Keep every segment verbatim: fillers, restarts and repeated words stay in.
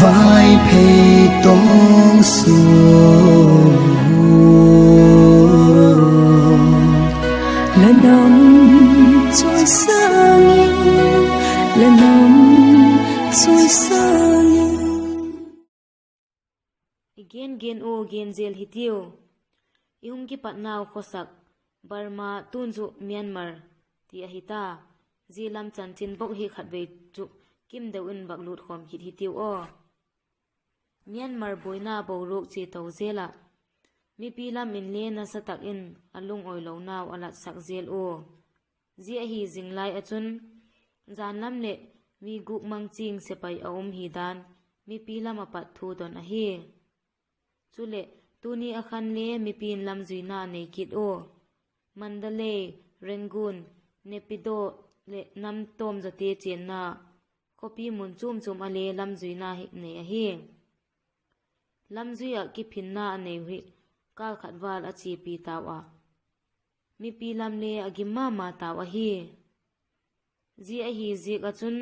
Vaiphei tawng suak, la nam chawisâng in, la nam chawisâng in. I gen gen u gen zel hitiu. I hung kipatnau khawsak Burma, tun chu Myanmar ti ahi ta. Zia lam chanchin bawk hi khatvei chu kim deu in vak lût khawm kit hitiu aw. Myanmar buaina boruak chia to zel ah, mipi lam in le nasa tak in a lungawilonau a latsak zel ua. Zia ahi zing lai ah chun, jan lam leh mi gûk mang ching sepai a um hi dan mipi lam ah pat thu don ahi. Chuleh, tuni a khan le mipi'n lamzuina nei kit ua. Mandalay, Rangoon, Naypyidaw leh nam tawmzawte chênna khawpi mun chuam chuam ah le lamzuina hi nei ahi. Lamzui ah kiphinna a nei uh hi kâl khat vâl a chiapi tau a, mipi lam le a gim ma ma tau ahi. Zia ahi ziak ah chun,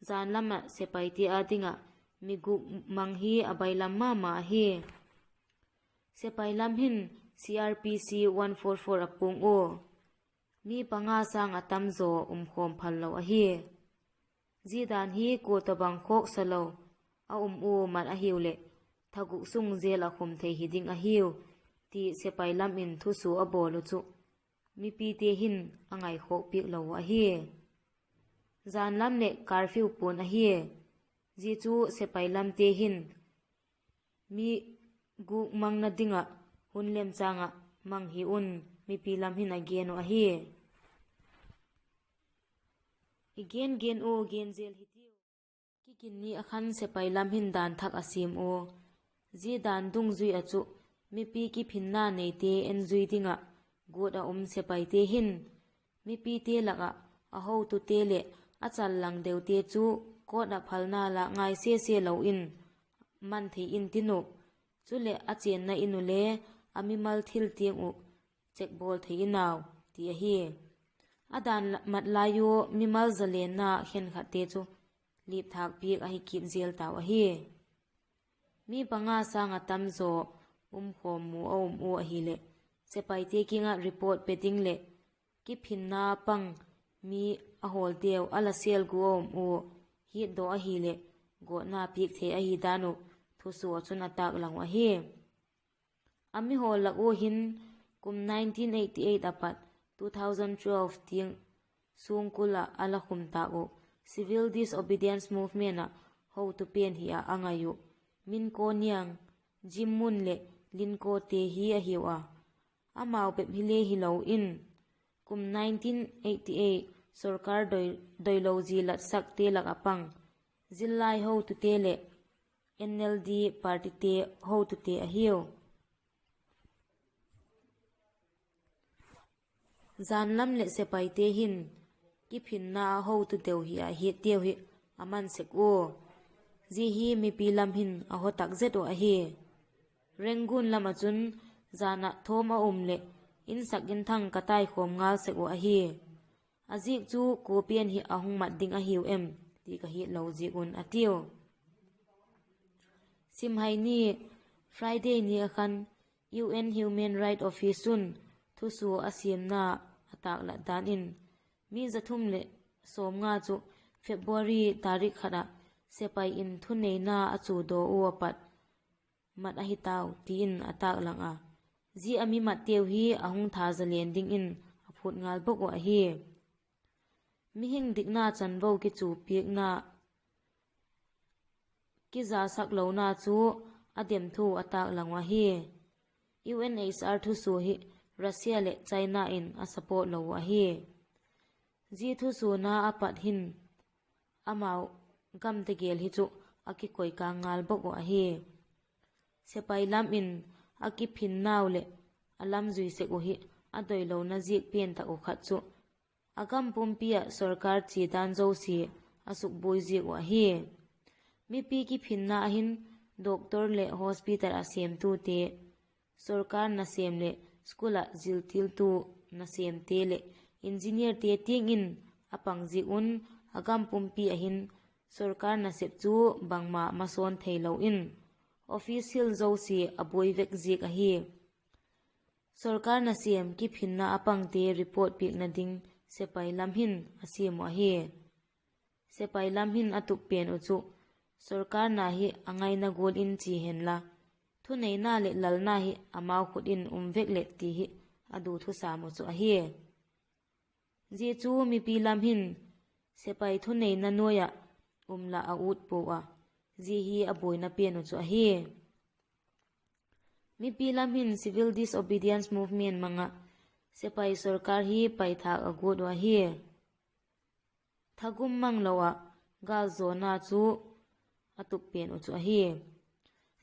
jan lam ah sepaite â ding ah mi gûk mang hi a bailam ma ma ahi. Sepai lam hin C R P C one four four a puang ua, mi panga sâng ah tamzaw um khawm phal lo ahi. Zia dan hi kua tawhbang khawksa lo a um ua mat ahiu leh, tha guk sung jail ah khum thei hi ding ahiu, ti sepai lam in thusua a bawl uh chu mipite hin a ngaikhawk piak lo uh ahi. Jan lam leh curfew puan ahi. Zia chu sepai lamte hin mi gûk mangna ding ah hun lemchâng ah mang hi un, mipi lam hin a gen uh ahi. I gen gen ua gen zel hitiu. Kikin ni a khan sepai lam hin dan thak a siam ua. Zia dan dungzui ah chu mipi kiphinna neite en zui ding ah guat a um sepaite hin mipite lak ah a hotute leh a challang deute chu court ah phalna lâk ngai sese lo in man thei intin uh, chuleh a chênna in uh le a mimal thil tiang uh check bawl thei in au, ti ahi. A dan mat lai ua mimal zalenna khenkhatte chu lipthâk piak ahi kit zel tau ahi. Mi panga sâng ah tamzaw um khawm mu a um ua ahileh, sepaite kiang ah report pe ding leh kiphinna pang mi a hawlteu a la sêl gu a um ua, hiatdaw ahileh gawtna piak thei ahi dan uh thusua ah chun a tâklang uh ahi. A mi hawl lak ua hin kum nineteen eighty eight a pat two thousand twelve tiang sungkul ah a la khum tâk uh Civil Disobedience Movement ah hotu pen hi ah a ngai uh Min Ko Niang, Jim Mun leh Lin Ko te hi ahiu a. Amau bep hile hilo in, kum nineteen eighty eight sorkar doi, doilo zi latsakte lak ah pang, zillai hotute leh N L D partyte hotute ahiu. Jan lam leh sepaite hin kiphinna a hotu deu hi ah hiatteu hi a man sek ua. Zia hi mipi lam hin a haw tak zet uh ahi. Rangoon lam ah chun jan ah thawm a um leh insak inthang ka taikhawm ngal sek uh ahi. A ziak chu kua pen hi a hung mat ding ahiu em ti ka hiatlo ziak un a tiu. Simhai ni, Friday ni a khan U N Human Rights Office chun thusua a siamna a tâklat dan in, mi za thum leh sawmnga chu February tarik khat ah sepai in thuneina a chudaw ua pat mat ahi tau ti in a tâklang a. Zia a mi matteu hi a hung tha zalen dingin a phut ngal bawk uh ahi. Mihing dikna chanvo kichu piakna kizasak lona chu a dem thu a tâklang uh ahi. U N H R thusua hi Russia leh China in a support lo uh ahi. Zia thusuana a pat hin amau gam tegel hi chu a kikoi kâng ngal bawk uh ahi. Sepai lam in a kiphinnau leh a lamzui sek uh hi a doilona ziak pen tak uh khat chu a gam pumpi ah sorkar chia dan zosia a sukbuai ziak uh ahi. Mipi kiphinna ah hin doctor leh hospital ah sêmtute, sorkar nasêm leh school ah ziltiltu nasêmte leh engineerte tiang in a pang ziak un, a gam pumpi ah hin sorkar nasep chu bangma masawn theilo in, official zosia a buai vek ziak ahi. Sorkar nasêm kiphinna a pangte report piakna ding sepai lam hin a siam uh ahi. Sepai lam hin a tup pen uh chu, sorkar na hi a ngaina gual in chia henla, thuneina leh lalna hi amau khut in um vek leh ti hi a du thusam uh chu ahi. Zia chu mipi lam hin sepai thuneina nuai ah um lah a ut pua a, zia hi a buaina pen uh chu ahi. Mipi lam hin civil disobedience movement mang ah sepai sorkar hi paithâk a guat uh ahi. Thagum mang lo ah gâl zawna chu a tup pen uh chu ahi.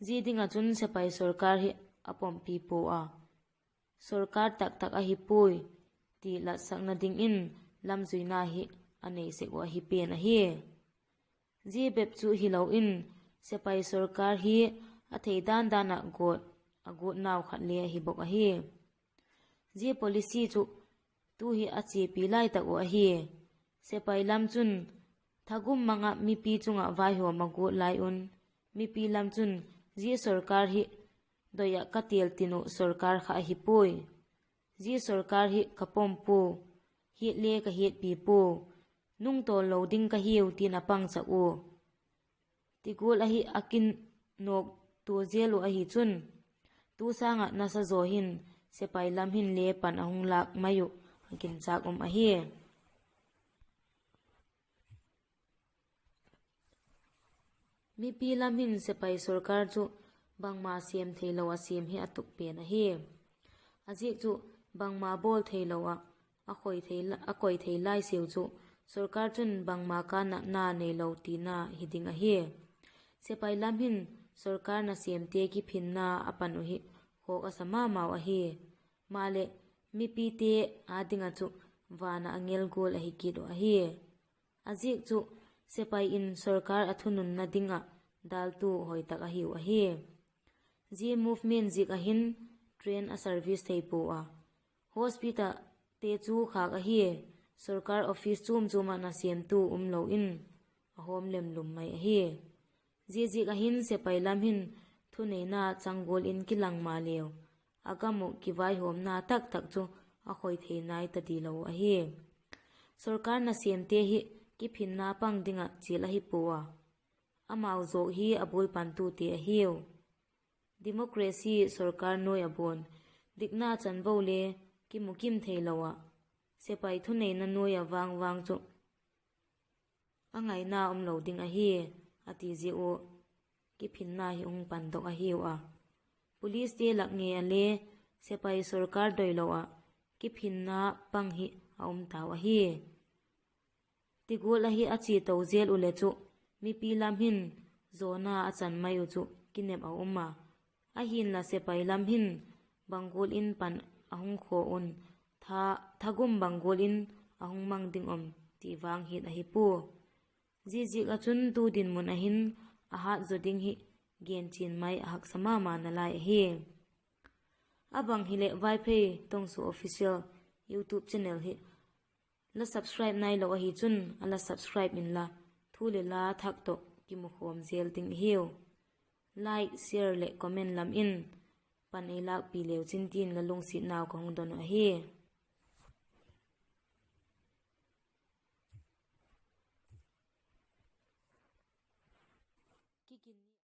Zia ding ah chun sepai sorkar hi a pompi pua a, sorkar taktak ahi puai ti latsakna dingin lamzuina hi a nei sek uh ahi pen ahi. Zia bep chu hilo in, sepai sorkar hi a thei dan dan ah gawt a guatnau khat le ahi bawk ahi. Zia policy chu tu hi a chiapi lai tak uh ahi. Sepai lam chun thagum mang ah mipi chung ah vaihawm a guat lai un, mipi lam chun zia sorkar hi doi ah ka têl tin uh sorkar kha ahi puai. Zia sorkar hi ka pom pua, hiat le ka hiatpi pua, nungtawl lo ding ka hiu tin a pangchak ua. Ti gual ahi a kin nawk tua zel uh ahi chun, tu sâng ah nasa zaw hin sepai lam hin le pan a hung lâk mai uh a ginchâk um ahi. Mipi lam hin sepai sorkar chu bangma sêm theilo a sêm hi a tup pen ahi. A ziak chu bangma bawl theilo ah a koi thei la-, a koi thei lai siau chu sorkar chun bangma kânnatna neilo tina hi ding ahi. Sepai lam hin sorkar nasêmte kiphinna a pan uh hi khawk a sa ma mau ahi. Maleh mipite â ding ah chu van ah angel gual ahi kit uh ahi. A ziak chu sepai in sorkar a thununna ding ah dâltu hoi tak ahiu ahi. Zia movement ziak ah hin train a service thei pua a, hospitalte chu khâk ahi. Sorkar office chuam chuam ah nasêmtu um lo in a hawm lem lum mai ahi. Zia ziak ah hin sepai lam hin thuneina chang gual in kilang maleu, a gam uh kivaihawmna tak tak chu a khoi thei nai ta dilo ahi. Sorkar nasêmte hi kiphinna pang ding ah chial ahi pua a, amau zawk hi a bual pantute ahiu. Democracy sorkar nuai ah bawn dikna chanvo le kimu kim theilo ah, sepai thuneina nuai ah vang vang chu a ngaina um lo ding ahi, a ti ziak uh kiphinna hi hung pandok ahiu a. Policete lak ngei ah le sepai sorkar doilo ah kiphinna pang hi a um tau ahi. Ti gual ahi a chia to zel uh leh chu, mipi lam hin zawna a chan mai uh chu kinep a um a. Ahi'n la sepai lam hin bang gual in pan a hung khaw un, tha, thagum bang gual in a hung mang ding um ti vang hiat ahi pua. Zia ziak ah chun tu dinmun ah hin a hat zaw ding hi gen chian mai a haksa ma ma nalai ahi. A bang hileh Vaiphei Tongsu Official YouTube channel hi la subscribe nailo ahi chun a la subscribe inla, thu leh la thak tawh kimukhawm zel ding i hiu. Like, share leh comment lam in pan ei lâkpi leu chin tin la lungsiatnau ka hung don uh ahi. Kigin ni